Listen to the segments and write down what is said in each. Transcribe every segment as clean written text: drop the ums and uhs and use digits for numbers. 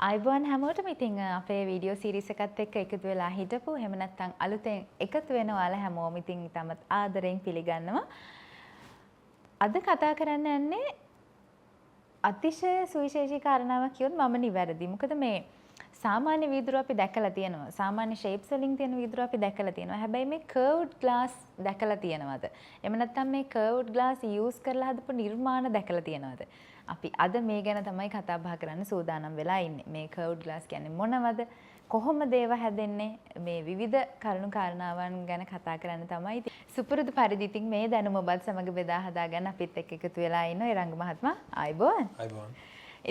ආයුබෝවන් හැමෝටම. ඉතින් අපේ වීඩියෝ සීරීස් එකත් එක්ක එකතු වෙලා හිටපු, එහෙම නැත්නම් අලුතෙන් එකතු වෙන ඔයාලා හැමෝම ඉතින් ඉතාමත් ආදරෙන් පිළිගන්නවා. අද කතා කරන්න යන්නේ අතිශය සුවිශේෂී කාරණාවක් කියොත් මම නිවැරදි. මොකද මේ සාමාන්‍ය වීදුරු අපි දැකලා තියෙනවා. සාමාන්‍ය ෂේප්ස් වලින් තියෙන වීදුරු අපි දැකලා තියෙනවා. හැබැයි මේ කර්ව්ඩ් ග්ලාස් දැකලා තියෙනවද? එහෙම නැත්නම් මේ කර්ව්ඩ් ග්ලාස් යූස් කරලා හදපු නිර්මාණ දැකලා තියෙනවද? අපි අද මේ ගැන තමයි කතා බහ කරන්න සූදානම් වෙලා ඉන්නේ. මේ කර්ව්ඩ් ග්ලාස් කියන්නේ මොනවද? කොහොමද ඒවා හැදෙන්නේ? මේ විවිධ කරුණු කාරණාවන් ගැන කතා කරන්න තමයි ඉතින් සුපුරුදු පරිදි ඉතින් මේ දැනුම ඔබත් සමග බෙදා හදා ගන්න අපිත් එක්ක එකතු වෙලා ඉන්න එරංග මහත්මයා. ආයුබෝවන්. ආයුබෝවන්.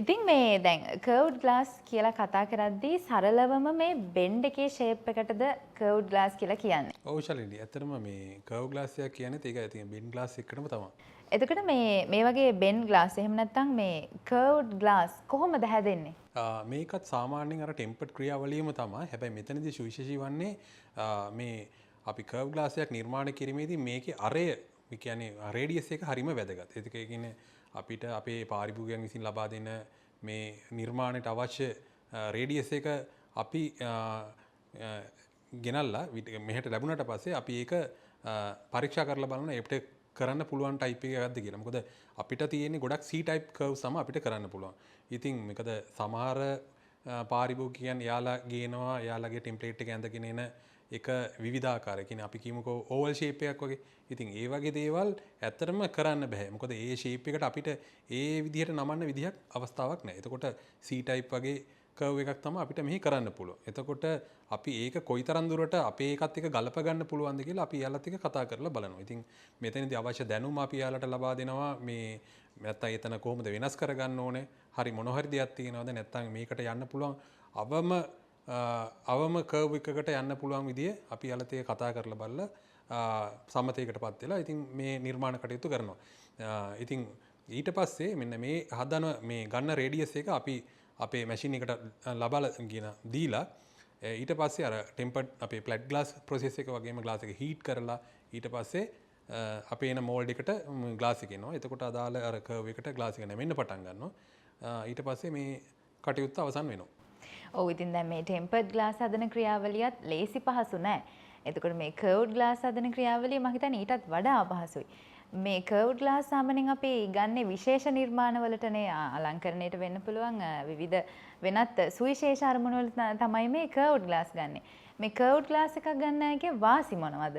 ඉතින් මේ දැන් කර්ව්ඩ් ග්ලාස් කියලා කතා කරද්දී සරලවම මේ බෙන්ඩ් එකේ ෂේප් එකටද කර්ව්ඩ් ග්ලාස් කියලා කියන්නේ? ඔව් ශලිනී, ඇත්තටම මේ කර්ව් ග්ලාස් එකක් කියන්නේ ඒක ඉතින් බෙන්ඩ් ග්ලාස් එකකටම තමයි. එතකොට මේ වගේ බෙන්ඩ් ග්ලාස් එහෙම නැත්නම් මේ කර්ව්ඩ් ග්ලාස් කොහොමද හැදෙන්නේ? මේකත් සාමාන්‍යයෙන් අර ටෙම්පර්ඩ් ක්‍රියාවලියම තමයි. හැබැයි මෙතනදී සුවිශේෂී වන්නේ මේ අපි කර්ව් ග්ලාස් එකක් නිර්මාණය කිරීමේදී මේකේ අරය, ඒ කියන්නේ රේඩියස් එක හරිම වැදගත්. ඒක කියන්නේ අපිට අපේ පාරිභෝගිකයන් විසින් ලබා දෙන මේ නිර්මාණයට අවශ්‍ය රේඩියස් එක අපි ගෙනල්ලා මෙහෙට ලැබුණාට පස්සේ අපි ඒක පරීක්ෂා කරලා බලනවා ඒකට කරන්න පුළුවන් ටයිප් එකක්ද කියලා. මොකද අපිට තියෙන්නේ ගොඩක් C type curves තමයි අපිට කරන්න පුළුවන්. ඉතින් මොකද සමහර පාරිභෝගිකයන් එයාලා ගේනවා එයාලගේ ටෙම්ප්ලේට් එක ඇඳගෙන එන එක විවිධාකාර. ඒ කියන්නේ අපි කියමුකෝ ඕවල් ෂේප් එකක් වගේ. ඉතින් ඒ වගේ දේවල් ඇත්තටම කරන්න බෑ. මොකද ඒ ෂේප් එකට අපිට ඒ විදිහට නමන්න විදිහක් අවස්ථාවක් නෑ. එතකොට C type වගේ කර්ව් එකක් තමයි අපිට මෙහි කරන්න පුළුවන්. එතකොට අපි ඒක කොයිතරම් දුරට අපේ එකත් එක්ක ගලප ගන්න පුළුවන්ද කියලා අපි එයාලත් එක්ක කතා කරලා බලනවා. ඉතින් මෙතනදී අවශ්‍ය දැනුම අපි එයාලට ලබා දෙනවා. මේ නැත්තම් එතන කොහොමද වෙනස් කරගන්න ඕනේ? හරි මොන හරි දෙයක් තියෙනවද? නැත්තම් මේකට යන්න පුළුවන් අවම කර්ව් එකකට යන්න පුළුවන් විදිය අපි එයාලත් එක්ක කතා කරලා බලලා සම්මතයකටපත් වෙලා ඉතින් මේ නිර්මාණ කටයුතු කරනවා. ඉතින් ඊට පස්සේ මෙන්න මේ හදන මේ ගන්න රේඩියස් එක අපි අපේ මැෂින් එකට ලබාලා කියන දීලා ඊට පස්සේ අර ටෙම්පර්ඩ් අපේ ෆ්ලැට් ග්ලාස් ප්‍රොසෙස් එක වගේම ග්ලාස් එක හීට් කරලා ඊට පස්සේ අපේ එන මෝල්ඩ් එකට ග්ලාස් එක එනවා. එතකොට අදාළ අර කර්ව් එකට ග්ලාස් එක නැමෙන්න පටන් ගන්නවා. ඊට පස්සේ මේ කටයුත්ත අවසන් වෙනවා. ඔව්, ඉතින් දැන් මේ ටෙම්පර්ඩ් ග්ලාස් හදන ක්‍රියාවලියත් ලේසි පහසු නෑ. එතකොට මේ කර්ව්ඩ් ග්ලාස් හදන ක්‍රියාවලිය මම හිතන්නේ ඊටත් වඩා අපහසුයි. මේ කර්ව්ඩ් ග්ලාස් සාමාන්‍යයෙන් අපි ගන්නේ විශේෂ නිර්මාණවලටනේ, අලංකරණයට වෙන්න පුළුවන් විවිධ වෙනත් සුවිශේෂ අරමුණු වලට තමයි මේ කර්ව්ඩ් ග්ලාස් ගන්නෙ. මේ කර්ව්ඩ් ග්ලාස් එකක් ගන්න එකේ වාසි මොනවද?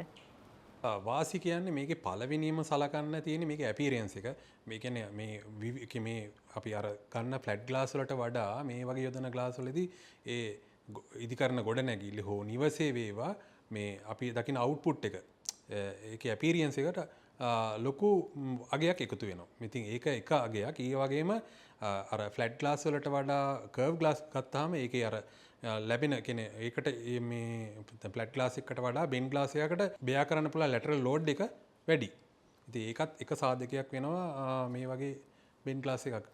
වාසි කියන්නේ මේකේ පළවෙනියම සලකන්න තියෙන්නේ මේකේ ඇපියරන්ස් එක. මේ කියන්නේ මේ මේ අපි අර ගන්න ෆ්ලැට් ග්ලාස් වලට වඩා මේ වගේ යොදන ග්ලාස් වලදී ඒ ඉදිකරන ගොඩනැගිලි හෝ නිවසේ වේවා මේ අපි දකින අවුට්පුට් එක, ඒකේ ඇපියරන්ස් එකට ලොකු අගයක් එකතු වෙනවා. ඉතින් ඒක එක අගයක්. ඒ වගේම අර ෆ්ලැට් ග්ලාස් වලට වඩා කර්ව් ග්ලාස් ගත්තාම ඒකේ අර ලැබෙන කියන්නේ ඒකට මේ ෆ්ලැට් ග්ලාස් එකකට වඩා බෙන්ඩ් ග්ලාස් එකකට බෙයා කරන්න පුළුවන් ලැටරල් ලෝඩ් එක වැඩි. ඉතින් ඒකත් එක සාධකයක් වෙනවා මේ වගේ බෙන්ඩ් ග්ලාස් එකක්.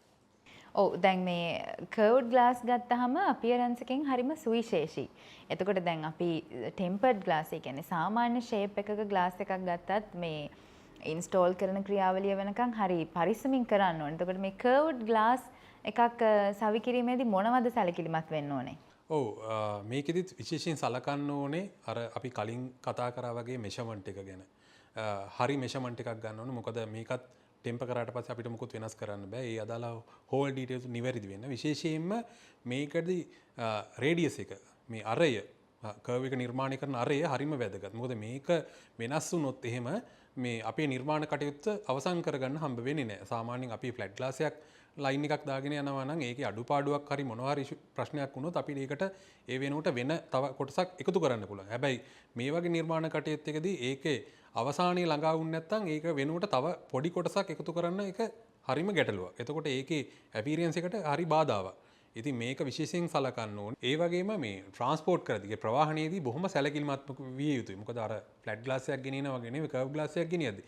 ඔව්, දැන් මේ කර්ව්ඩ් ග්ලාස් ගත්තාම අපියරන්ස් එකෙන් හරිම සුවිශේෂී. එතකොට දැන් අපි ටෙම්පර්ඩ් ග්ලාස්, ඒ කියන්නේ සාමාන්‍ය ෂේප් එකක ග්ලාස් එකක් ගත්තත් මේ ඉන්ස්ටෝල් කරන ක්‍රියාවලිය වෙනකන් හරි පරිස්සමින් කරන්න ඕනේ. එතකොට මේ කර්ව්ඩ් ග්ලාස් එකක් සවි කිරීමේදී මොනවද සැලකිලිමත් වෙන්න ඕනේ? ඔව්, මේකෙදිත් විශේෂයෙන් සලකන්න ඕනේ අර අපි කලින් කතා කරා වගේ මෙෂර්මන්ට් එක ගැන. හරි මෙෂර්මන්ට් එකක් ගන්න ඕනේ. මොකද මේකත් ටෙම්පර් කරාට පස්සේ අපිට මොකුත් වෙනස් කරන්න බෑ. ඒ අදාළ හෝල් ඩීටේල්ස් නිවැරදි වෙන්න. විශේෂයෙන්ම මේකදී රේඩියස් එක, මේ අරය, කර්ව් එක නිර්මාණය කරන අරය හරිම වැදගත්. මොකද මේක වෙනස් වුණොත් එහෙම මේ අපේ නිර්මාණ කටයුත්ත අවසන් කරගන්න හම්බ වෙන්නේ නෑ. සාමාන්‍යයෙන් අපි ෆ්ලැට් ග්ලාස් එකක් ලයින් එකක් දාගෙන යනවා නම් ඒකේ අඩුපාඩුවක් හරි මොනවා හරි ප්‍රශ්නයක් වුණොත් අපිට ඒකට ඒ වෙනුවට වෙන තව කොටසක් එකතු කරන්න පුළුවන්. හැබැයි මේ වගේ නිර්මාණ කටයුත්තකදී ඒකේ අවසානයේ ළඟා වුණ නැත්නම් ඒක වෙනුවට තව පොඩි කොටසක් එකතු කරන්න එක හරිම ගැටලුවක්. එතකොට ඒකේ ඇපියරන්ස් එකට හරි බාධාවක්. ඉතින් මේක විශේෂයෙන් සලකන්න ඕනේ. ඒ වගේම මේ ට්‍රාන්ස්පෝර්ට් කරද්දී, ඒ ප්‍රවාහනයේදී බොහොම සැලකිලිමත්ව විය යුතුයි. මොකද අර ෆ්ලැට් ග්ලාස් එකක් ගෙනියනවා වගේ නෙවෙයි කර්ව් ග්ලාස් එකක් ගෙනියද්දී.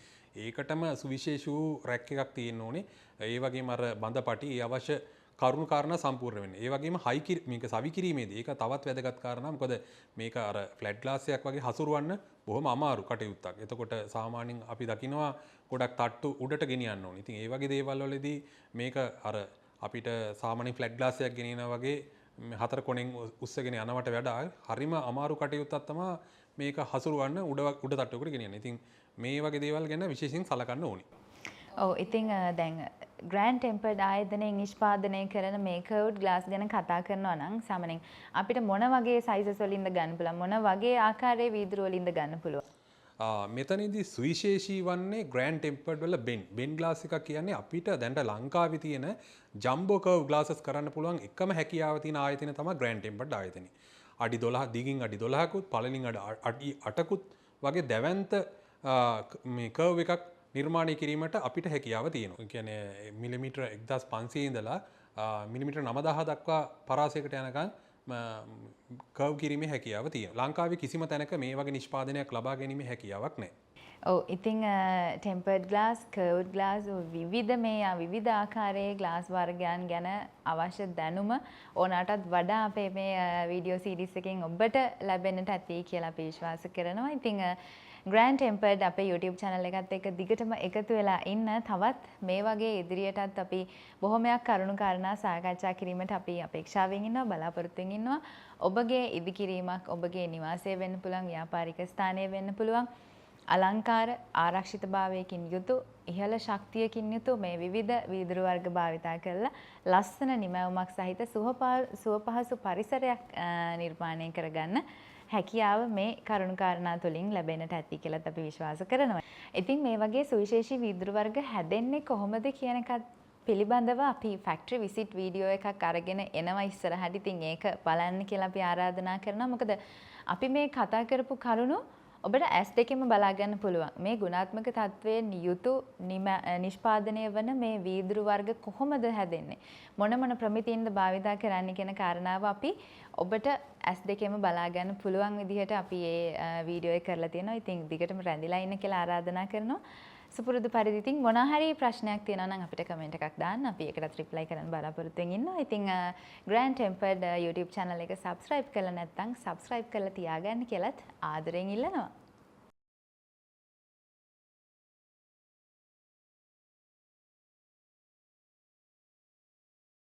ඒකටම සුවිශේෂ වූ රැක් එකක් තියෙන්න ඕනේ. ඒ වගේම අර බඳපටි ඒ අවශ්‍ය කරුණු කාරණා සම්පූර්ණ වෙන්න. ඒ වගේම හයි මේක සවි කිරීමේදී ඒක තවත් වැදගත් කාරණා. මොකද මේක අර ෆ්ලැට් ග්ලාස් එකක් වගේ හසුරවන්න බොහොම අමාරු කටයුත්තක්. එතකොට සාමාන්‍යයෙන් අපි දකිනවා ගොඩක් තට්ටු උඩට ගෙනියන්න ඕනේ. ඉතින් ඒ වගේ දේවල් වලදී මේක අර අපිට සාමාන්‍ය ෆ්ලැට් ග්ලාස් එකක් ගෙනියනවා වගේ හතර කොනෙන් උස්සගෙන යනවට වඩා හරිම අමාරු කටයුත්තක් තමයි මේක හසුරුවන්න උඩ උඩ තට්ටුවකට ගෙනියන්න. ඉතින් මේ වගේ දේවල් ගැන විශේෂයෙන් සලකන්න ඕනි. ඔව්, ඉතින් දැන් ග්‍රෑන්ඩ් ටෙම්පර්ඩ් ආයතනයෙන් නිෂ්පාදනය කරන මේ කර්ව්ඩ් ග්ලාස් ගැන කතා කරනවා නම් සාමාන්‍යයෙන් අපිට මොන වගේ සයිසස් වලින්ද ගන්න පුළුවන්, මොන වගේ ආකාරයේ වීදුරු වලින්ද ගන්න පුළුවන්? මෙතනදී සුවිශේෂී වන්නේ ග්‍රෑන්ඩ් ටෙම්පර්ඩ් වල බෙන් ග්ලාස් එකක් කියන්නේ අපිට දැනට ලංකාවේ තියෙන ජම්බෝ කර්ව් ග්ලාසස් කරන්න පුළුවන් එකම හැකියාව තියෙන ආයතනය තමයි ග්‍රෑන්ඩ් ටෙම්පර්ඩ් ආයතනය. අඩි 12 දිගින් අඩි 12කුත් පළලින් අඩි 8කුත් වගේ දැවැන්ත මේ කර්ව් එකක් නිර්මාණය කිරීමට අපිට හැකියාව තියෙනවා. ඒ කියන්නේ මිලිමීටර 1500 ඉඳලා මිලිමීටර 9000 දක්වා පරාසයකට යනකම් කර්ව් කිරීමේ හැකියාව තියෙනවා. ලංකාවේ කිසිම තැනක මේ වගේ නිෂ්පාදනයක් ලබා ගැනීමේ හැකියාවක් නැහැ. ඔව්, ඉතින් ටෙම්පර්ඩ් ග්ලාස්, කර්ව්ඩ් ග්ලාස් විවිධ මේ විවිධ ආකාරයේ ග්ලාස් වර්ගයන් ගැන අවශ්‍ය දැනුම ඕනාටත් වඩා අපේ මේ වීඩියෝ සීරීස් එකෙන් ඔබට ලැබෙන්නට ඇති කියලා අපි විශ්වාස කරනවා. ඉතින් ග්‍රෑන්ඩ් ටෙම්පර්ඩ් අපේ YouTube channel එකත් එක්ක දිගටම එකතු වෙලා ඉන්න. තවත් මේ වගේ ඉදිරියටත් අපි බොහොමයක් කරුණු කාරණා සාකච්ඡා කිරීමට අපි අපේක්ෂාවෙන් ඉන්නවා, බලාපොරොත්තුවෙන් ඉන්නවා. ඔබගේ ඉදිකිරීමක් ඔබගේ නිවාසය වෙන්න පුළුවන්, ව්‍යාපාරික ස්ථානය වෙන්න පුළුවන්, අලංකාර ආරක්ෂිතභාවයකින් යුතු ඉහළ ශක්තියකින් යුතු මේ විවිධ වීදුරු වර්ග භාවිතා කරලා ලස්සන නිමැවුමක් සහිත සුවපහසු පරිසරයක් නිර්මාණය කරගන්න හැකියාව මේ කරුණු කාරණා තුලින් ලැබෙන්නට ඇති කියලාත් අපි විශ්වාස කරනවා. ඉතින් මේ වගේ සුවිශේෂී වීදුරු වර්ග හැදෙන්නේ කොහොමද කියන එකත් පිළිබඳව අපි ෆැක්ටරි විසිට් වීඩියෝ එකක් අරගෙන එනවා ඉස්සරහට. ඉතින් ඒක බලන්න කියලා අපි ආරාධනා කරනවා. මොකද අපි මේ කතා කරපු කරුණු ඔබට ඇස් දෙකෙන්ම බලා ගන්න පුළුවන්. මේ ගුණාත්මක තත්වයෙන් යුතු නිෂ්පාදනය වන මේ වීදුරු වර්ග කොහොමද හැදෙන්නේ, මොන මොන ප්‍රමිතීන්ද භාවිතා කරන්නේ කියන කාරණාව අපි ඔබට ඇස් දෙකෙන්ම බලා ගන්න පුළුවන් විදිහට අපි මේ වීඩියෝ එක කරලා තියෙනවා. ඉතින් දිගටම රැඳිලා ඉන්න කියලා ආරාධනා කරනවා. සුපුරුදු පරිදි ඉතින් මොන හරි ප්‍රශ්නයක් තියෙනවා නම් අපිට කමෙන්ට් එකක් දාන්න. අපි ඒකටත් රිප්ලයි කරන්න බලාපොරොත්තු වෙමින් ඉන්නවා. ඉතින් ග්‍රෑන්ඩ් ටෙම්පර්ඩ් YouTube channel එක subscribe කරලා නැත්නම් subscribe කරලා තියාගන්න කියලත් ආදරෙන් ඉල්ලනවා.